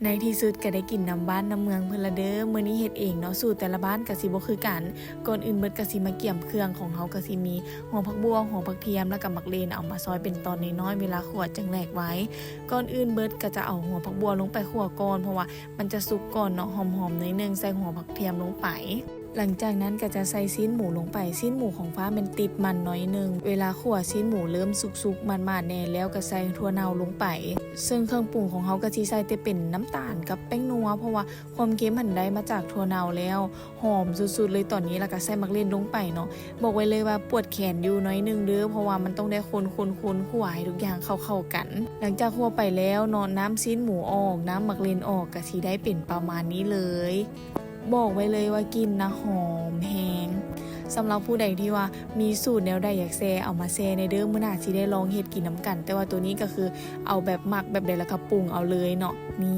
ໃນທີ່ສຸດກໍໄດ້ກິນນຳບ້ານນຳເມືອງເພິ່ນລະເດີ. ມື້ນີ້ເຮັດເອງເນາະ, ສູດແຕ່ລະບ້ານກໍຊິບໍ່ຄືກັນ. ກ່ອນອື່ນເບິດກໍຊິມາກຽມເຄື່ອງຂອງເຮົາ, ກໍຊິມີຫົວຜັກບົ່ວ, ຫົວຜັກທຽມ ແລ້ວກໍໝາກເລັ່ນ ເອົາມາຊອຍເປັນຕອນນ້ອຍໆ, ເວລາຂົ້ວຈຶ່ງແຫຼກໄວ. ກ່ອນອື່ນເບິດກໍຈະເອົາຫົວຜັກບົ່ວລົງໄປຂົ້ວກ່ອນ, ເພາະວ່າມັນຈະສຸກກ່ອນເນາະ, ຫອມໆໜ້ອຍໜຶ່ງ, ໃສ່ຫົວຜັກທຽມລົງໄປ. ຫຼັງຈາກນັ້ນກໍຈະໃສ່ຊີ້ນໝູລົງໄປ. ຊີ້ນໝູຂອງຟ້າແມ່ນຕິດມັນໜ້ອຍໜຶ່ງ. ເວລາຂົ້ວຊີ້ນໝູເລີ່ມສຸກໆໝາດໆແດ່ແລ້ວ ກໍໃສ່ຖົ່ວເນົ່າລົງໄປ. ເຊິ່ງເຄື່ອງປຸງຂອງເຮົາກໍຊິໃສ່ແຕ່ເປັນນ້ຳຕານກັບແປ້ງນົວ, ເພາະວ່າຄວາມເຄັມຫັ້ນໄດ້ມາຈາກຖົ່ວເນົ່າແລ້ວ. ຫອມສຸດໆເລີຍຕອນນີ້. ແລ້ວກໍໃສ່ໝາກເລັ່ນລົງໄປເນາະ. ບອກໄວ້ເລີຍວ່າປວດແຂນຢູ່ໜ້ອຍໜຶ່ງເດີ້, ເພາະວ່າມັນຕ້ອງໄດ້ຄົນໆໆ ຂົ້ວໃຫ້ທຸກຢ່າງເຂົ້າໆກັນ. ຫຼັງຈາກຂົ້ວໄປແລ້ວເນາະ, ນ້ຳຊີ້ນໝູອອກ, ນ້ຳໝາກເລັ່ນອອກ, ກໍຊິໄດ້ເປັນປະມານນີ້ເລີຍ. ບອກໄວ້ເລີຍວ່າກິ່ນນະຫອມແຮງ. ສຳລັບຜູ້ໃດທີ່ວ່າມີສູດແນວໃດຢາກແຊ ເອົາມາແຊແດ່ເດີ້. ມື້ໜ້າຊິໄດ້ລອງເຮັດກິນນຳກັນ. ແຕ່ວ່າໂຕນີ້ກໍຄືເອົາແບບມັກແບບໃດແລ້ວກໍປຸງເອົາເລີຍເນາະ. ນີ້